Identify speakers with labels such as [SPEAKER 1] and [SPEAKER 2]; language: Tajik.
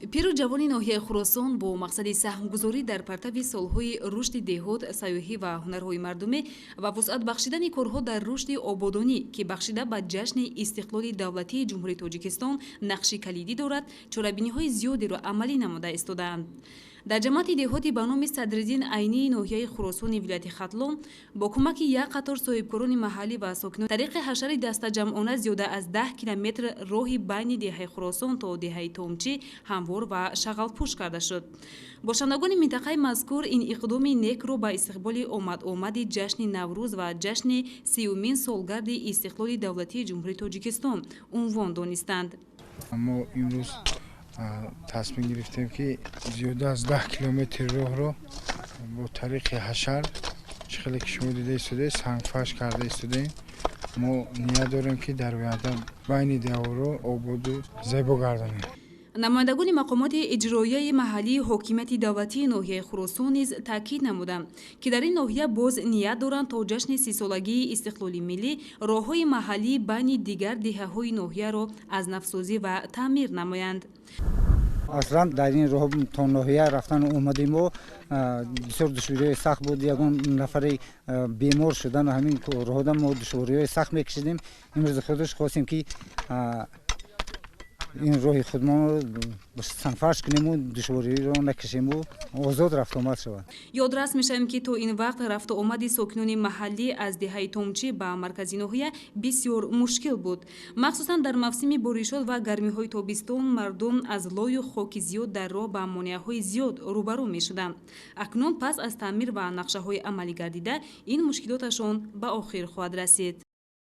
[SPEAKER 1] Пиру ҷавони ноҳияи Хуросон бо мақсади саҳмгузорӣ дар партави солҳои рушди деҳот, сайёҳӣ ва ҳунарҳои мардумӣ ва вусъат бахшидани корҳо дар рушди ободонӣ, ки бахшида ба ҷашни истиқлоли давлатии Ҷумҳурии Тоҷикистон нақши калидӣ дорад, чорабиниҳои зиёдеро амалӣ намуда истодаанд. Дар ҷамоати деҳоти ба номи Садриддин Айнии ноҳияи Хуросони вилояти Хатлон бо кӯмаки як қатор соҳибкорони маҳаллӣ ва сокинон тариқи ҳашари дастаҷамъона зиёда аз 10 километр роҳи байни деҳаи Хуросон то деҳаи Томчӣ ҳамвор ва шағалпӯш карда шуд. Бошандагони минтақаи мазкур ин иқдоми некро ба истиқболи омад-омади ҷашни Наврӯз ва ҷашни 30-умин солгарди истиқлоли давлатии Ҷумҳурии Тоҷикистон унвон донистанд.
[SPEAKER 2] Мо имрӯз тасмим гирифтем, ки зиёда аз 10 километр роҳро бо тариқи ҳашар, чӣ хеле ки шумо дида истодаед, сангфарш карда истодаем. Мо ният дорем, ки дар оянда байни деҳаҳоро ободу зебо гардонем.
[SPEAKER 1] Намояндагони мақомоти иҷроияи маҳаллии ҳокимияти давлатии ноҳияи Хуросон низ таъкид намуданд, ки дар ин ноҳия боз ният доранд, то ҷашни 30-солагии истиқлоли миллӣ роҳҳои маҳаллии байни дигар деҳаҳои ноҳияро аз навсозӣ ва таъмир намоянд.
[SPEAKER 3] Аслан дар ин роҳ то ноҳия рафтану омади мо бисёр душвориҳои сахт буд. Ягон нафари бемор шудану ҳамин роҳода мо душвориҳои сахт мекашидем. Имрӯз худаш хостем, ки ин роҳи худмонро сангфарш кунему душвориро накашему озод рафтуомад шавад.
[SPEAKER 1] Ёдрас мешавем, ки то ин вақт рафтуомади сокинони маҳаллӣ аз деҳаи Томчӣ ба маркази ноҳия бисёр мушкил буд. Махсусан дар мавсими боришот ва гармиҳои тобистон мардум аз лою хоки зиёд дар роҳ ба монеаҳои зиёд рӯбарӯ мешуданд. Акнун пас аз таъмир ва нақшаҳои амалӣ гардида ин мушкилоташон ба охир хоҳад расид.